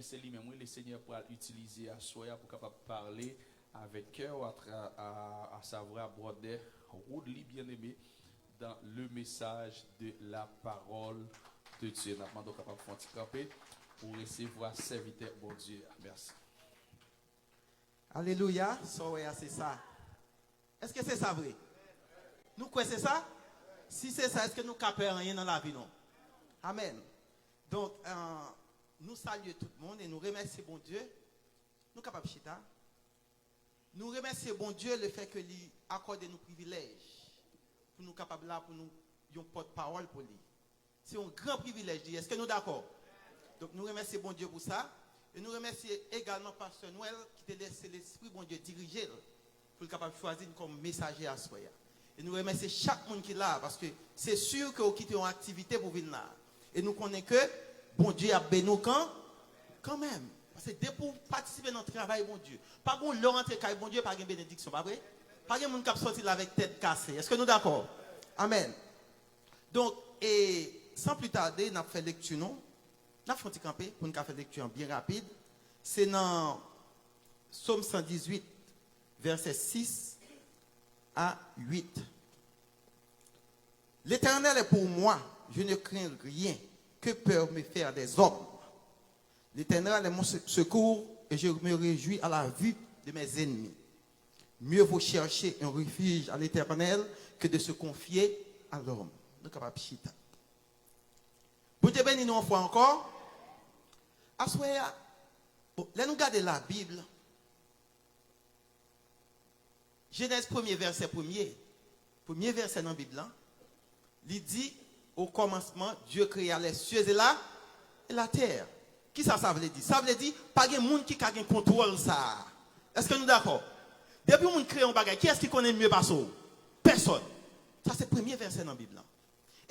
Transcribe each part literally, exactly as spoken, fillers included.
Se li menm, wi, le Senyè pral itilize aswè a pou kapab pale avèk kè w, atra- a, a savwa brother Woodly Bien-Aimé dans le message de la parole de Dieu. N ap mande w kapab fè yon ti kanpe pou resevwa sèvitè Bondye a. Mèsi. Alelouya, sa w wè a se sa. Èske se sa vre? Nou kwè se sa? Si se sa, èske nou ka pè anyen nan lavi nou? Amèn. Donk, euh, nou salye tout moun e nou remèsye Bondye. Nou kapab chita. Nou remèsye Bondye lefètke li akòde nou privilèj pou nou kapab la pou nou yon pòt pawòl pou li. Se yon gran privilèj li ye. Èske nou dakò? Donk nou remèsye Bondye pou sa. E nou remèsye egalman pastè Nwèl ki te lese Lespri Bondye dirije l pou l kapab chwazi n kòm mesaje aswè a. E nou remèsye chak moun ki la a paske se si ke w kite yon aktivite pou vin la a. E nou konnen ke Bondye ap beni w kan, kanmenm. Paske depi w patisipe nan travay Bondye, pa gen lè w rantre kay Bondye pa gen benediksyon, pa vre? Pa gen moun k ap sòti la avèk tèt kase. Èske nou dakò? Amèn. Donk, e san pli tade, n ap fè lekti nou. N ap fè yon ti kanpe pou n ka fè lekti an byen rapid. Se nan Sòm san dizuit, vèsè sis a uit. L'Éternel est pour moi, je ne crains rien. Que peuvent me faire des hommes? L'Éternel est mon se- secours et je me réjouis à la vue de mes ennemis. Mieux vaut chercher un refuge à l'Éternel que de se confier à l'homme. Nou kapab chita. Bondye beni nou yon fwa ankò. Aswè a, bon, lè nou gade Labib, Jenèz premye vèsè premye, premye vèsè nan Bib la, li di, au commencement, Dieu créa les cieux et la, et la terre. Kisa sa vle di? Sa vle di, pa gen moun ki ka gen kontwòl sa a. Èske nou dakò? Depi yon moun kreye yon bagay, kiyès ki konnen l mye pase w? Pèsòn. Sa se premye vèsè nan Bib la.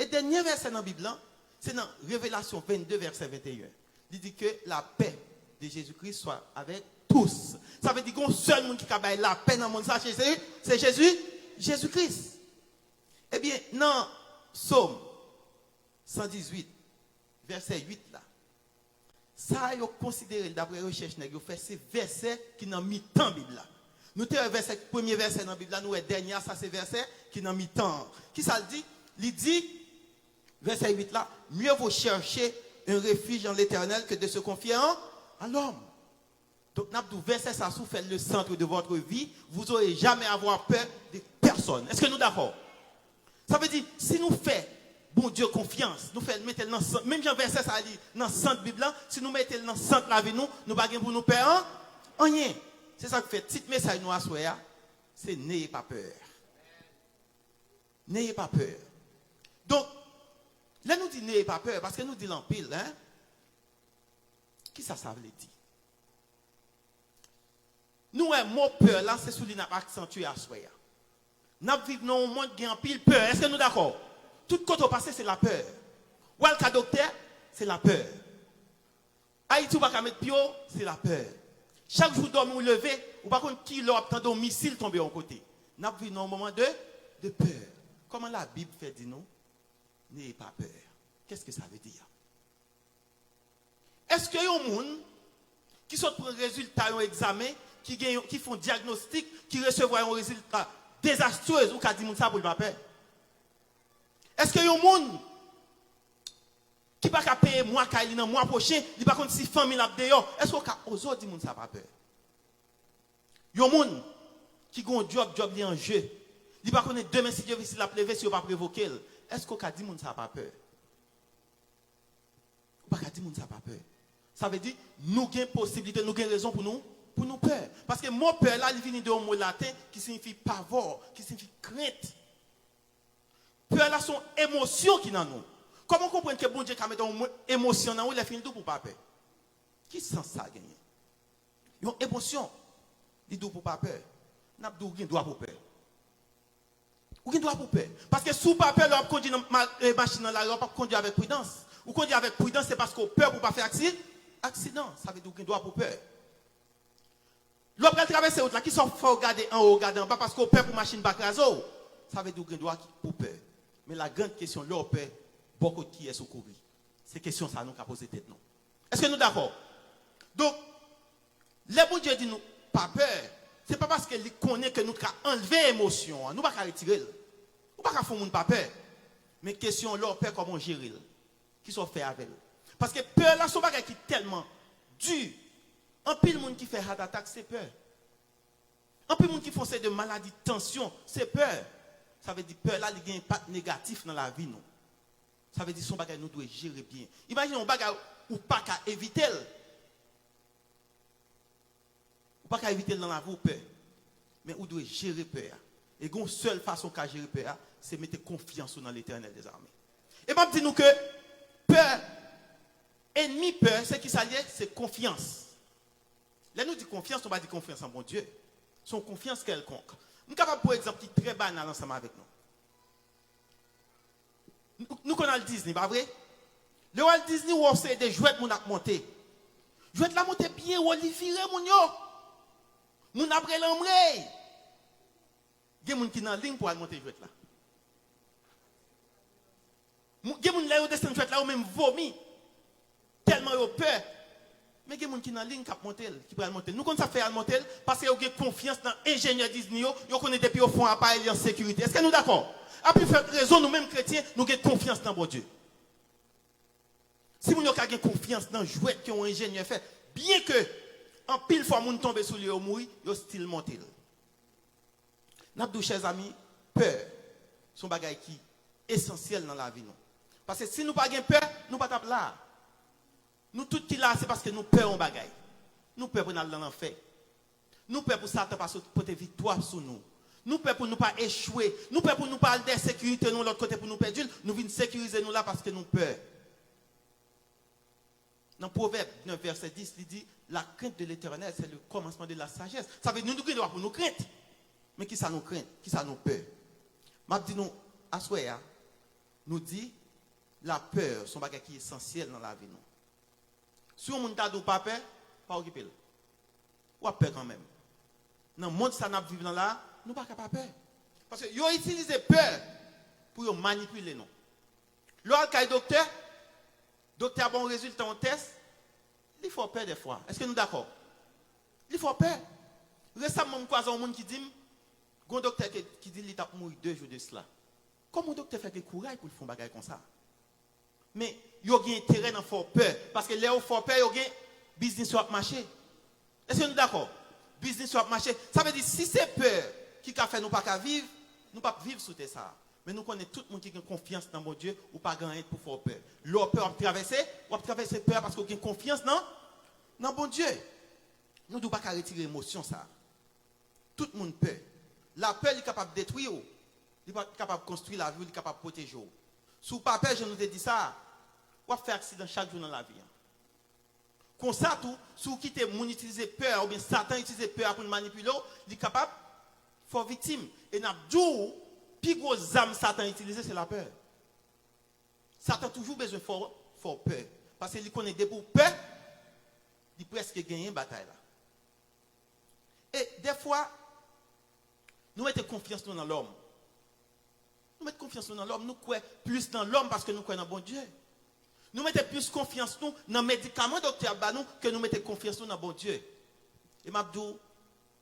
E dènye vèsè nan Bib la, se nan Revelasyon vennde vèsè venteyen. Li di ke la paix de Jésus-Christ soit avec tous. Sa vle di gen yon sèl moun ki ka bay lapè nan monn sa, se, se Jezi, Jezi Kris. Ebyen, nan Sòm san dizuit, vèsè uit la, sa yo konsidere l, daprè rechèch nèg yo fè, se vèsè ki nan mitan Bib la. Nou te wè vèsè, premye vèsè nan Bib la, nou wè dènye a, sa se vèsè ki nan mitan an. Kisa l di? Li di, vèsè uit la, mieux vaut chercher un refuge en l'Éternel que de se confier en, à l'homme. Donk, n ap di w vèsè sa, si w fè l le centre de votre vie, vous aurez jamais à avoir peur de personne. Èske nou dakò? Sa vle di, si nou fè Bondye konfyans, nou fè l mete l nan sant, menm jan vèsè sa a li nan sant Bib la, si nou mete l nan sant lavi nou, nou pa gen pou nou pè an, anyen. Se sa k fè tit mesaj nou aswè a, se N'ayez pas peur. N'ayez pas peur. Donk, lè nou di n'ayez pas peur, paske nou di l anpil, en? Kisa sa vle di? Nou wè mo pè la, se sou li n ap aksantye aswè a. N ap viv nan yon mond gen anpil pè. Èske nou dakò? Tout kote w pase, se lapè. W al ka doktè, se lapè. Ayiti, ou pa ka met pye w, se lapè. Chak jou w dòmi, w leve, ou pa konn ki lè w ap tande yon misil tonbe yon kote. N ap viv nan yon moman de, de pè. Kòman Labib fè di nou, n'ayez pas peur? Qu'est-ce que ça veut dire? Èske yon moun ki sot pran rezilta yon egzamen, ki gen yon, ki fè yon dyagnostik, ki resevwa yon rezilta dezastwez, ou ka di moun sa pou l pa pè? Èske yon moun ki pa ka peye mwa kay li nan mwa pwochen, li pa konn si fanmi l ap deyò, èske w ka oze w di moun sa pa pè? Yon moun ki gen yon djòb, djòb li an je, li pa konnen demen si Dye vle si l ap leve, si yo p ap revoke l, èske w ka di moun sa pa pè? Ou pa ka di moun sa pa pè. Sa vle di, nou gen posiblite, nou gen rezon pou nou, pou nou pè. Paske mo pè la, li vini de yon mo laten ki siyifi pavò, ki siyifi krent. Pè la se yon emosyon ki nan nou. Kòman w konprann ke Bondye ka mete yon mo- emosyon nan ou, lè fini l di w pou w pa pè? Ki sans sa genyen? Yon emosyon, li di w pou w pa pè. N ap di w gen dwa pou w pè. Ou gen dwa pou w pè. Paske si w pa pè, lè w ap kondui nan ma- eh, machin nan lari, w ap kondui avèk pridans. Ou kondui avèk pridans, se paske w pè pou w pa fè aksi- aksidan. Sa vle di w gen dwa pou w pè. Lè w pral travèse wout la, kisa w fè w gade anwo, w gade anba, paske w pè pou machin pa kraze w? Sa vle di w gen dwa ki- pou w pè. Men la grande question, lè w pè, bò kot kiyès ou kouri? Se kesyon sa a nou ka poze tèt nou. Èske nou dakò? Donk, lè Bondye di nou pa pè, se pa paske li konnen ke nou ka anlve emosyon an, nou pa ka retire l. Ou pa ka fè yon moun pa pè. Men kesyon an, lè w pè, kòman w jere l? Kisa w fè avè l? Paske pè la se yon bagay ki tèlman di. Anpil moun ki fè heart attack se pè. Anpil moun ki fè yon seri de maladi tansyon se pè. Sa vle di pè la li gen enpak negatif nan lavi nou. Sa vle di se yon bagay nou dwe jere byen. Imajine yon bagay ou pa ka evite l. Ou pa ka evite l nan lavi w pè. Men ou dwe jere pè a. E gen yon sèl fason w ka jere pè a, se mete konfyans ou nan Letènèl dèzame. E m ap di nou ke pè, enmi pè, se kisa l ye? Se konfyans. Lè nou di konfyans, nou pa di konfyans an Bondye. Se yon konfyans kèlkonk. M kapab pran egzanp ki trè banal ansanm avèk nou. Nou, nou konn al Disney, pa vre? Lè w al Disney, ou wè yon seri de jwèt moun ap monte. Jwèt la monte byen wo, li vire moun yo. Moun ap rele anmwey. Gen moun ki nan liy pou al monte jwèt la. Moun- Gen moun lè yo desann jwèt la, yo menm vomi. Tèlman yo pè. Men gen moun ki nan liy k ap monte l, ki pral monte l. Nou konn sa k fè y al monte l? Paske yo gen konfyans nan enjenyè Disney yo, yo konnen depi yo fè yon aparèy, li an sekirite. Èske nou dakò? A pli fòt rezon, nou menm kretyen, nou gen konfyans nan Bondye. Si moun yo ka gen konfyans nan jwèt ke yon enjenyè fè, byen ke anpil fwa moun tonbe sou li, yo mouri, yo still monte l. N ap di w, chèzanmi, pè se yon bagay ki esansyèl nan lavi nou. Paske si nou pa gen pè, nou pa t ap la. Nou tout ki la, se paske nou pè yon bagay. Nou pè pou n al nan lanfè. Nou pè pou Satan pa sot pote viktwa sou nou. Nou pè pou nou pa echwe. Nou pè pou nou pa al dèyè sekirite nou lòt kote pou nou pèdi l. Nou vin sekirize nou la paske nou pè. Nan Pwovèb nèf vèsè dis, li di, la crainte de l'Éternel, c'est le commencement de la sagesse. Sa vle di nou gen dwa pou nou krent. Men kisa nou krent? Kisa nou pè? M ap di nou, aswè a, nou di, lapè se yon bagay ki esansyèl nan lavi nou. Si yon moun ta di w pa pè, pa okipe l. W ap pè kanmenm. Nan mond sa n ap viv nan la, nou pa ka pa pè. Paske yo itilize pè pou yo manipile nou. Lè w al kay doktè, doktè a ba w rezilta yon tès, li fè w pè dèfwa. Èske nou dakò? Li fè w pè. Resamman, m kwaze yon moun ki di m, gen yon doktè ki, ki di li t ap mouri de jou de sila. Kòman yon doktè fè gen kouraj pou l fè yon bagay konsa? Men, yo gen enterè nan fè w pè. Paske lè yo fè w pè, yo gen biznis yo ap mache. Èske nou dakò? Biznis yo ap mache. Sa vle di, si se pè ki ka fè nou pa ka viv, nou p ap viv sou tè sa a. Men nou konnen tout moun ki gen konfyans nan Bondye, ou pa gen anyen pou fè w pè. Lè w pè, w ap travèse, w ap travèse pè a paske w gen konfyans nan, nan Bondye. Nou di w pa ka retire emosyon sa a. Tout moun pè. Lapè, li kapab detwi w. Li pa kapab konstwi lavi w, li kapab pwoteje w. Si w pa pè, jan nou te di sa, w ap fè aksidan chak jou nan lavi a. Konsa tou, si w kite moun itilize pè a, oubyen Satan itilize pè a pou l manipile w, li kapab fè w viktim. E n ap di w, pi gwo zam Satan itilize, se lapè. Satan toujou bezwen fè w, fè w pè. Paske li konnen depi w pè, li prèske genyen batay la. E dèfwa, nou mete konfyans nou nan lòm. Nou met konfyans nou nan lòm, nou kwè plis nan lòm paske nou kwè nan Bondye. Nou mete plis konfyans nou nan medikaman doktè a ba nou ke nou mete konfyans nou nan Bondye. E m ap di w,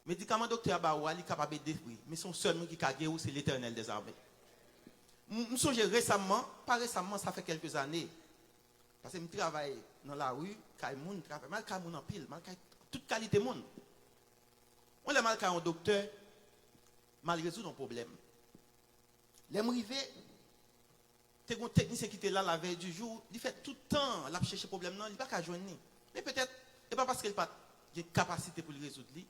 medikaman doktè a ba ou a, li kapab ede, wi, men se yon sèl moun ki ka geri w, se Letènèl dèzame. M, m sonje resamman, pa resamman, sa fè kèlke zane, paske m travay nan lari, kay moun, travay, m al kay moun anpil, m al kay tout kalite moun. Yon lè m al kay yon doktè, m al rezoud yon pwoblèm. Lè m rive, te gen yon teknisyen ki te la, la veille du jour, li fè tout tan l ap chèche pwoblèm nan, li pa ka jwenn li. Men petèt, e pa paske li pa t gen kapasite pou l rezoud li.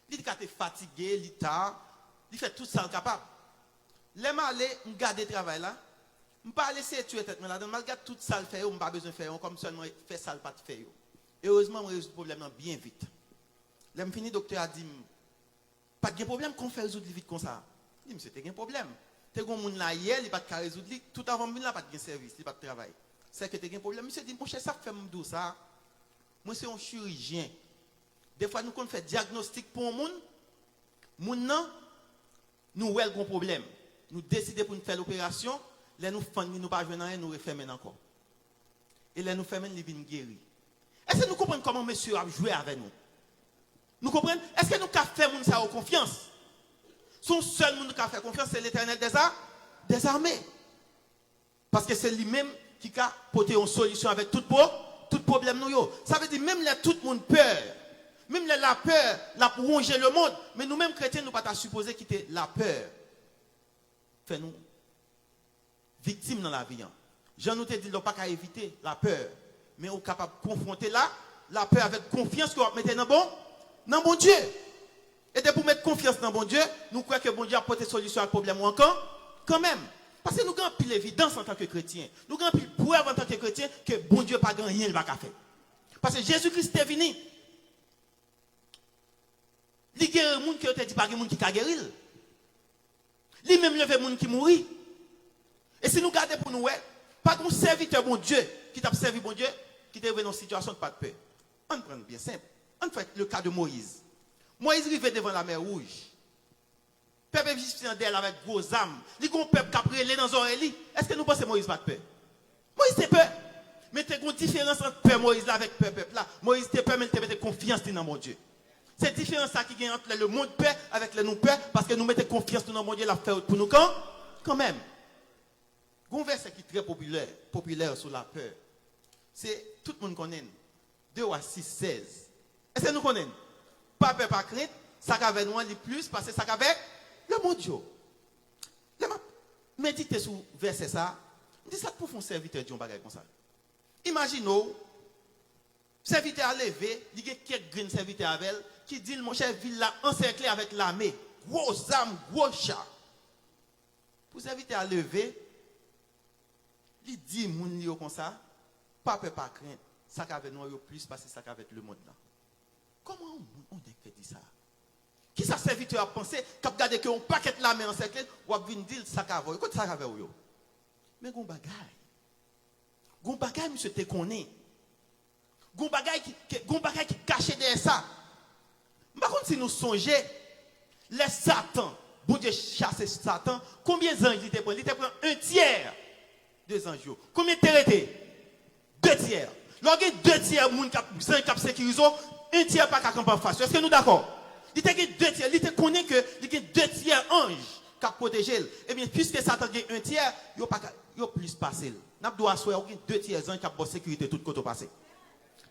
Li ka te fatige, li ta, li fè tout sa l kapab. Lè m ale, m gade travay la, m pa al eseye tiye tèt mwen ladan l, m al gad tout sa l fè yo, m pa bezwen fè yo ankò, m sèlman fè sa l pa t fè yo. Erezman, m rezoud pwoblèm nan byen vit. Lè m fini, doktè a di m, pa t gen pwoblèm, kòman w fè rezoud li vit konsa? M di, misye te gen pwoblèm. Te gen yon moun la yè, li pa t ka rezoud li. Tout avan m vin la, pa t gen sèvis, li pa t travay. Sèke te gen pwoblèm. Misye di, monchè, sa k fè m di w sa, mwen se yon chirijyen. Dèfwa, nou konn fè dyagnostik pou yon moun, moun nan, nou wè l gen yon pwoblèm. Nou deside pou n fè l operasyon, lè nou fann li, nou pa jwenn anyen, nou refèmen l ankò. E lè nou fèmen l, li vin geri. Èske nou konprann kòman mesye yo ap jwe avè nou? Nou konprann? Èske nou ka fè moun sa yo konfyans? Se yon sèl moun nou ka fè konfyans, se Letènèl dèza-, dèzame. Paske se li menm ki ka pote yon solisyon avèk tout pwo-, tout pwoblèm nou yo. Sa vle di, menm lè tout moun pè, menm lè lapè l ap wonje lemonn, men nou menm kretyen, nou pa ta sipoze kite lapè fè nou viktim nan lavi an. Jan nou te di l, ou pa ka evite lapè, men ou kapab konfwonte la, lapè avèk konfyans ke w ap mete nan bon, nan Bondye. E depi w met konfyans nan Bondye, nou kwè ke Bondye ap pote solisyon ak pwoblèm ou an kan, kanmenm. Paske nou gen anpil evidans antanke kretyen, nou gen anpil prèv antanke kretyen ke Bondye pa gen anyen li pa ka fè. Paske Jezi Kris te vini, li geri moun ke yo te di pa gen moun ki ka geri l. Li menm leve moun ki mouri. E si nou gade pou nou wè, pa gen yon sèvitè Bondye ki t ap sèvi Bondye ki te rive nan yon sitiyasyon ki pa t pè. Ann pran l byen senp. Ann fè le ka de Moyiz. Moyiz rive devan Lamè Wouj. Pèp Ejipsyen an dèyè l avèk gwo zam. Li gen yon pèp k ap rele nan zòrèy li. Èske nou panse Moyiz pa t pè? Moyiz te pè. Men te gen yon diferans ant pè Moyiz la avèk pè pèp la. Moyiz te pè, men li te mete konfyans li nan Bondye. Se diferans sa ki gen ant lè lemonn pè avèk lè nou pè, paske nou mete konfyans nou nan Bondye, l ap fè wout pou nou kan, kanmenm. Gen yon vèsè ki trè popilè, popilè sou lapè. Se, tout moun konnen l. De Wa sis sèz. Èske nou konnen l? Pa pè, pa krent, sa k avè nou an, li plis pase sa k avèk lemonn yo. Lè m ap medite sou vèsè sa a, m di, sa k pou fè yon sèvitè di yon bagay konsa? Imajine w, sèvitè a leve, li gen kèk grenn sèvitè avè l, ki di l, monchè, vil la ansèkle avèk lame, gwo zam, gwo cha. Pou sèvitè a leve, li di moun li yo konsa, pa pè, pa krent, sa k avè nou an yo plis pase sa k avèk lemonn nan. Kòman yon moun, yon nèg fè di sa? Kisa sèvitè a ap panse, k ap gade ke yon pakèt lame ansèkle l, w ap vin di l sa k avè w yo? Kote sa k avè w yo? Men gon bagay. Gon bagay misye te konnen. Gon bagay ki, ki, gon bagay ki kache dèyè sa. M pa konn si nou sonje, lè Satan, Bondye chase Satan, konbyen zanj li te pran? Li te pran en tyè de zanj yo. Konbyen te rete? De tyè. Lè w gen de tyè moun k ap, zanj k ap sekirize w, en tyè pa ka kanpe anfas yo. Èske nou dakò? Li te gen de tyè. Li te konnen ke li gen de tyè anj k ap pwoteje l. Ebyen, piske Satan gen en tyè, yo pa ka, yo plis pase l. N ap di w aswè, ou gen de tyè zanj k ap ba w sekirite tout kote w pase.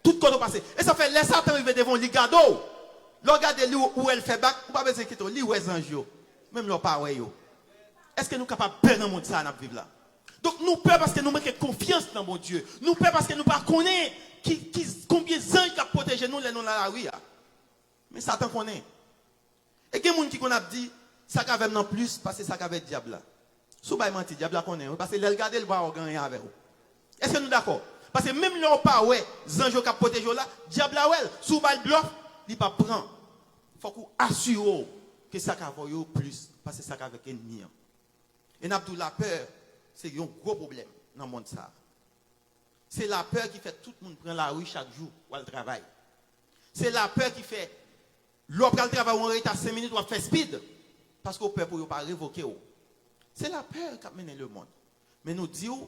Tout kote w pase. E sa fè, lè Satan rive devan w, li gade w. Lè w gade li, ou wè l fè bak, ou pa bezwen enkyete w, li wè zanj yo. Menm lè w pa wè yo. Èske nou kapab pè nan mond sa a n ap viv la? Donk, nou pè paske nou manke konfyans nan Bondye. Nou pè paske nou pa konnen ki, ki, konbyen zanj k ap pwoteje nou lè nou nan lari a. Men Satan konnen. E gen moun ki konn ap di, sa k avè m nan plis pase sa k avè dyab la. Si w bay manti, dyab la konnen, wi, paske lè l gade l, li pa wè w gen anyen avè w. Èske nou dakò? Paske menm lè w pa wè zanj yo k ap pwoteje w la, dyab la wè l. Si w ba l blòf, li p ap pran. Fòk ou asire w ke sa k avè w yo plis pase sa k avèk ènmi an. E n ap di w lapè, se yon gwo pwoblèm nan mond sa a. Se lapè ki fè tout moun pran lari chak jou pou al travay. Se lapè ki fè, lè w pral travay, ou an reta senk minit, w ap fè speed, paske w pè pou yo pa revoke w. Se lapè k ap mennen lemonn. Men nou di w,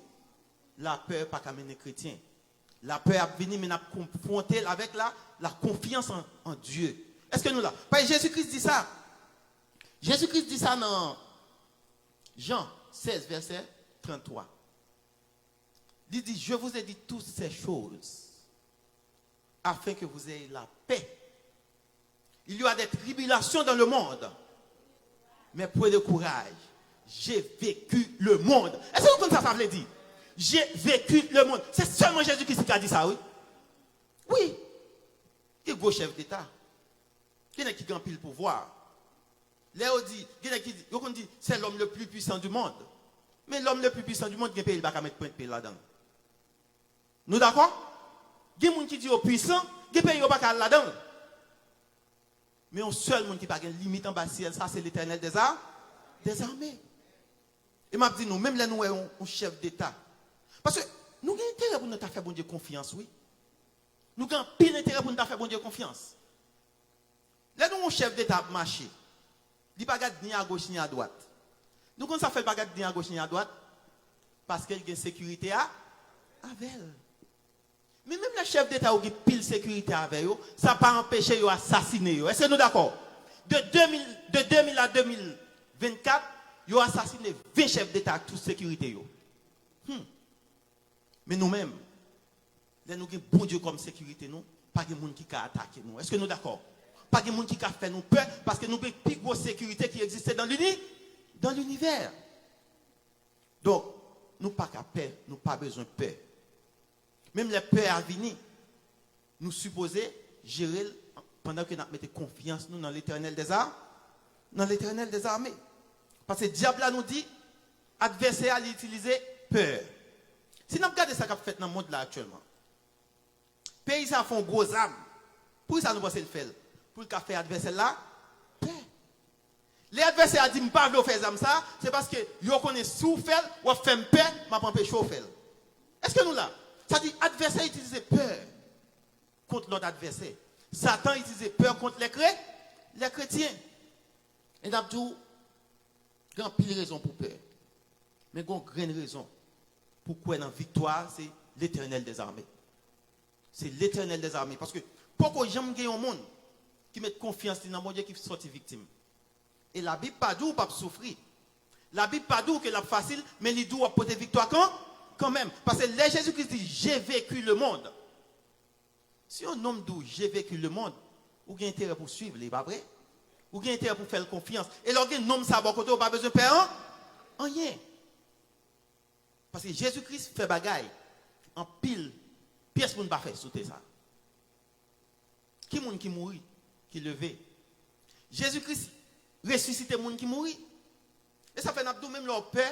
lapè pa ka mennen kretyen. Lapè ap vini, men n ap konfwonte l avèk la, la konfyans an, an Dye. Èske nou la? Paske Jezi Kris di sa. Jezi Kris di sa nan Jan sèz, vèsè tranntwa. Li di, je vous ai dit toutes ces choses afin que vous ayez la paix. Il y aura des tribulations dans le monde, mais prenez courage, j'ai vaincu le monde. Èske nou konn sa sa vle di? J'ai vaincu le monde. Se sèlman Jezi Kris ki ka di sa, wi. Wi. Gen gwo chèf deta. Gen nèg ki gen anpil pouvwa. Lè yo di, gen nèg ki di, yo konn di, c'est l'homme le plus puissant du monde. Men l'homme le plus puissant du monde, gen peyi l pa ka met pwent pye l ladan l. Nou dakò? Gen moun ki di yo pwisan, gen peyi yo pa ka al ladan l. Men yon sèl moun ki pa gen limit anba syèl sa, se Letènèl dèza-, dèzame. E m ap di nou, menm lè nou wè yon, yon chèf deta, paske nou gen enterè pou nou ta fè Bondye konfyans, wi. Nou gen anpil enterè pou nou ta fè Bondye konfyans. Lè nou wè yon chèf deta ap mache, li pa gad ni agoch ni adwat. Nou konn sa fè l pa gad ni agoch ni adwat? Paske l gen sekirite a, avè l. Men menm lè chèf deta yo gen pil sekirite avè yo, sa pa anpeche yo asasine yo. Èske nou dakò? De de mil, de de mil a de mil vennkat, yo asasine ven chèf deta ak tout sekirite yo. Hmm. Men nou menm, lè nou gen Bondye kòm sekirite nou, pa gen moun ki ka atake nou. Èske nou dakò? Pa gen moun ki ka fè nou pè, paske nou gen pi gwo sekirite ki egziste dans l'uni-, dans l'univers. Donk, nou pa ka pè, nou pa bezwen pè. Menm lè pè a vini, nou sipoze jere l pandan ke n ap mete konfyans nou nan Letènèl dèza-, nan Letènèl dèzame. Paske dyab la nou di, advèsè a li itilize pè. Si n ap gade sa k ap fèt nan mond la aktyèlman, peyi sa fè yon gwo zam. Poukisa nou panse l fè l? Pou l ka fè advèsè l la pè. Lè advèsè a di, "M pa vle w fè zam sa," se paske yo konnen si w fè l, w ap fè m pè, m ap anpeche w fè l. Èske nou la? Sa di, advèsè itilize pè kont lòt advèsè. Satan itilize pè kont lè kre-, lè kretyen. E n ap di w, gen anpil rezon pou pè. Men gen yon grenn rezon pou kwè nan viktwa, se Letènèl dèzame. Se Letènèl dèzame. Paske poko janm gen yon moun ki met konfyans li nan Bondye ki sòti viktim. E Labib pa di w p ap soufri. Labib pa di w ke l ap fasil, men li di w w ap pote viktwa kan, kanmenm. Paske lè Jezi Kris di, "J'ai vaincu le monde." Si yon nonm di w, "J'ai vaincu le monde," ou gen enterè pou w swiv li, pa vre? Ou gen enterè pou w fè l konfyans. E lè w gen nonm sa bò kote w, ou pa bezwen pè an, anyen. Paske Jezi Kris fè bagay anpil pyès moun pa fè sou tè sa. Ki moun ki mouri, ki leve? Jezi Kris resisite moun ki mouri. E sa fè n ap di w, menm lè w pè,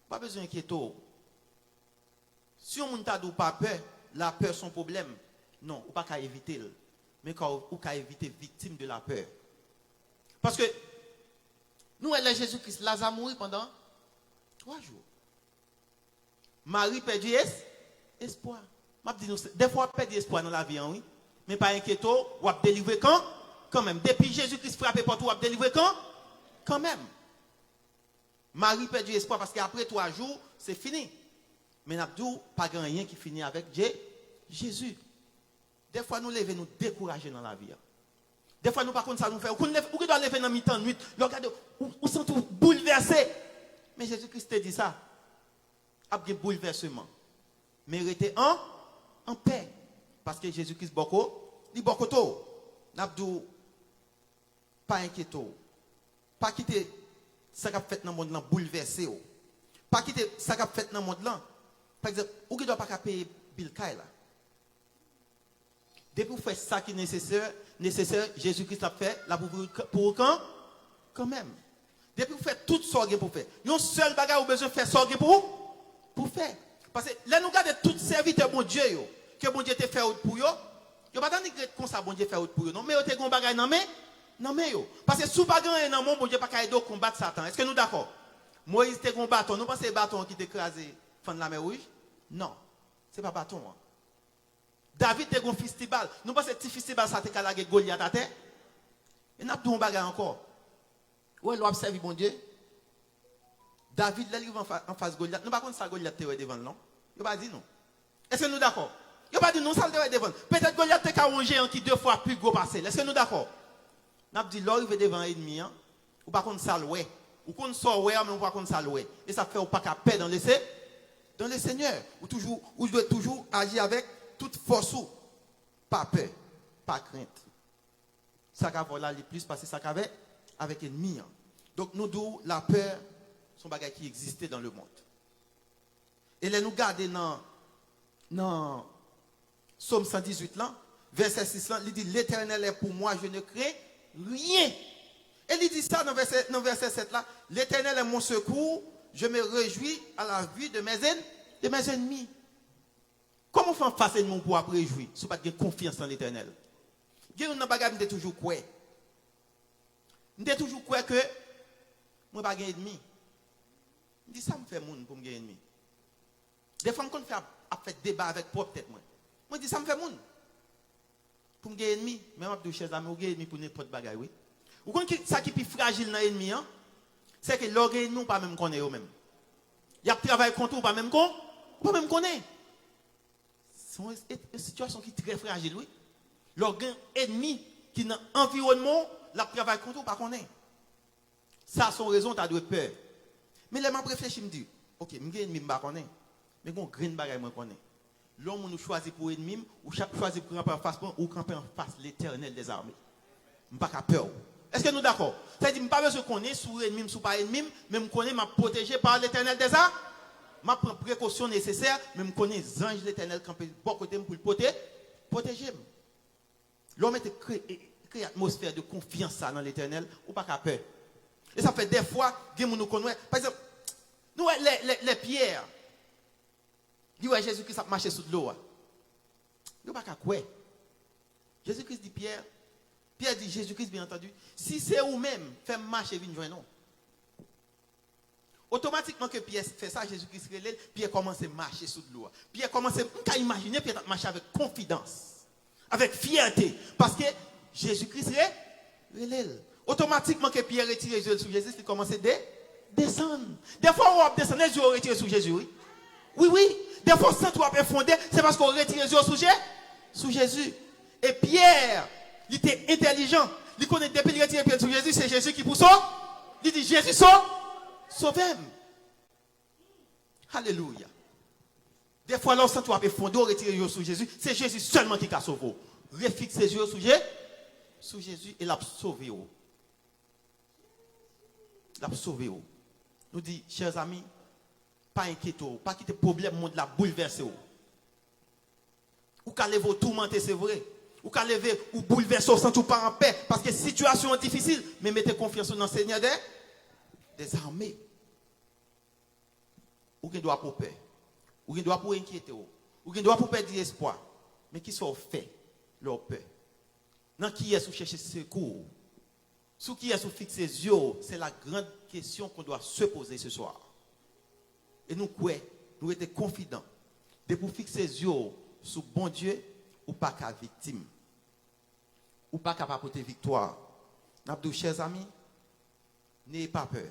ou pa bezwen enkyete w. Si yon moun ta di w pa pè, lapè se yon pwoblèm. Non, ou pa ka evite l. Men ka, ou ka evite viktim de lapè. Paske nou wè lè Jezi Kris, Laza mouri pandan twa jou. Mari pèdi es-, espwa. M ap di nou, dèfwa w ap pèdi espwa nan lavi an, wi. Men pa enkyete w, w ap delivre kan, kanmenm. Depi Jezi Kris frape pòt ou, w ap delivre kan, kanmenm. Mari pèdi espwa paske apre twa jou, se fini. Men n ap di w, pa gen anyen ki fini avèk Je-, Jezi. Dèfwa nou leve, nou dekouraje nan lavi a. Dèfwa nou pa konn sa nou fè. Ou konn leve, ou gen dwa leve nan mitan nwit, lè w gade, ou, ou santi w boulvèse. Men Jezi Kris te di sa. Ap gen boulvèseman. Men rete an, an pè. Paske Jezi Kris bò ko-, li bò kote w. N ap di w, pa enkyete w. Pa kite sa k ap fèt nan mond lan boulvèse w. Pa kite sa k ap fèt nan mond lan. Pa egzanp, ou gen dwa pa ka peye bil kay la. Depi w fè sa ki nesesè, nesesè, Jezi Kris l ap fè, l ap ouvri pou ou kan, kanmenm. Depi w fè tout sa w gen pou w fè. Yon sèl bagay ou bezwen fè sa w gen pou, pou w fè. Paske lè nou gade tout sèvitè Bondye yo, ke Bondye te fè wout pou yo, yo pa t annik ret konsa Bondye fè wout pou yo, non, men yo te gen yon bagay nan men, nan men yo. Paske si w pa gen anyen nan men w, Bondye pa ka ede w konbat Satan. Èske nou dakò? Moyiz te gen yon baton. Nou panse e baton an ki te kraze fann Lamè Wouj? Non, se pa baton an. David te gen yon fistibal. Nou panse ti fistibal sa te ka lage Golyat atè? E n ap di w yon bagay ankò. Ou wè, lè w ap sèvi Bondye, David, lè l rive anfa-, anfas Golyat, nou pa konn sa Golyat te wè devan l, non? Yo pa di nou. Èske nou dakò? Yo pa di nou sa l te wè devan l. Petèt Golyat te ka yon jeyan ki de fwa pi gwo pase l. Èske nou dakò? N ap di, lè w rive devan ènmi an, ou pa konn sa l wè. Ou konn sa w wè a, men ou pa konn sa l wè. E sa fè ou pa ka pè dans le Se-, dans le Seigneur. Ou toujou, ou dwe toujou aji avèk tout fòs ou. Pa pè, pa krent. Sa k avè w la, li plis pase sa k avè, avèk ènmi an. Donk, nou di w, lapè, se yon bagay ki egziste dans le monde. E lè nou gade nan, nan Sòm san dizuit lan, vèsè sis lan, li di, L'Éternel est pour moi, je ne crains rien. E li di sa nan vèsè, nan vèsè sèt la, L'Éternel est mon secours, je me réjouis à la vue de mes en-, de mes ennemis. Kòman w fè anfas ènmi w pou w ap rejwi si w pa t gen konfyans nan Letènèl? Gen youn nan bagay m te toujou kwè. M te toujou kwè ke mwen pa gen ènmi. M di, "Sa m fè moun pou m gen ènmi?" Defwa m konn fè ap, ap fè deba avèk pwòp tèt mwen. Mwen di, "Sa m fè moun pou m gen ènmi?" Men m ap di w, chèzami, ou gen ènmi pou nenpòt bagay, wi. Ou konn ki, sa ki pi frajil nan ènmi an? Se ke lè w gen ènmi, ou pa menm konnen yo menm. Y ap travay kont ou, ou pa menm kon-, ou pa menm konnen. Se yon, e, e, sitiyasyon ki trè frajil, wi. Lè w gen yon ènmi ki nan anviwònman w, l ap travay kont ou, w pa konnen. Sa se yon rezon w ta dwe pè. Men lè m ap reflechi, m di, oke, m gen ènmi m pa konnen. Men gen yon grenn bagay mwen konnen. Lè yon moun ou chwazi pou ènmi m, ou cha- chwazi pou kanpe anfas mwen, ou kanpe anfas Letènèl dèzame. M pa ka pè w. Èske nou dakò? Sa vle di, m pa bezwen konnen si w ènmi m, si w pa ènmi m, men m konnen m ap pwoteje pa Letènèl dèzame. M ap pran prekosyon nesesè, men m konnen zanj Letènèl kanpe bò kote m pou l pwote- pwoteje m. Lè w mete kre- e- kreye atmosfè de konfyans sa nan Letènèl, ou pa ka pè. E sa fè dèfwa, gen moun ou konn wè. Pa egzanp, nou wè lè, lè, lè Pyè, li wè Jezi Kris ap mache sou dlo a. Yo pa ka kwè. Jezi Kris di Pyè, Pyè di Jezi Kris, byen antandi, si se ou menm, fè m mache vin jwenn ou. Otomatikman ke Pyè fè sa, Jezi Kris rele l, Pyè kòmanse mache sou dlo a. Pyè kòmanse, m ka imajine Pyè t ap mache avèk konfidans, avèk fyète, paske Jezi Kris re- rele l. Otomatikman ke Pyè retire je l sou Jezi, li kòmanse de- desann. Dèfwa w ap desann, e je w retire sou Jezi, wi. Wi, wi. Dèfwa w santi w ap efwondre, se paske w retire je w sou Je- sou Jezi. E Pyè, li te entèlijan. Li konnen depi li retire pye l sou Jezi, se Jezi ki pou so- li di, Jezi, so- sove m. Alelouya. Dèfwa, lè w santi w ap efwondre, w retire je w sou Jezi, se Jezi sèlman ki ka sove w. Refikse je w sou Je- sou Jezi e l ap sove w. L ap sove w. Nou di, chè zanmi, pa enkyete w, pa kite pwoblèm mond la boulvèse w. Ou ka leve w toumante, se vre. Ou ka leve ou boulvèse, w santi w pa anpè, paske sitiyasyon an difisil, men mete konfyans ou nan Senyè dè- dèzame. Ou gen dwa pou w pè. Ou gen dwa pou w enkyete w. Ou gen dwa pou w pèdi espwa. Men kisa w fè lè w pè? Nan kiyès ou chèche sekou? Sou kiyès ou fikse zye w? C'est la grande question qu'on doit se poser ce soir. E nou kwè, nou rete konfidan. Depi w fikse zye w sou Bondye, ou pa ka viktim. Ou pa ka pa pote viktwa. N ap di w, chè zanmi, n'ayez pas peur,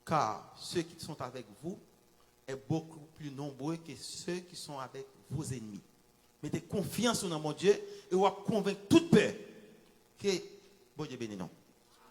car ceux qui sont avec vous est beaucoup plus nombreux que ceux qui sont avec vos ennemis. Mete konfyans ou nan Bondye e w ap konvenk tout pè ke Bondye beni nou.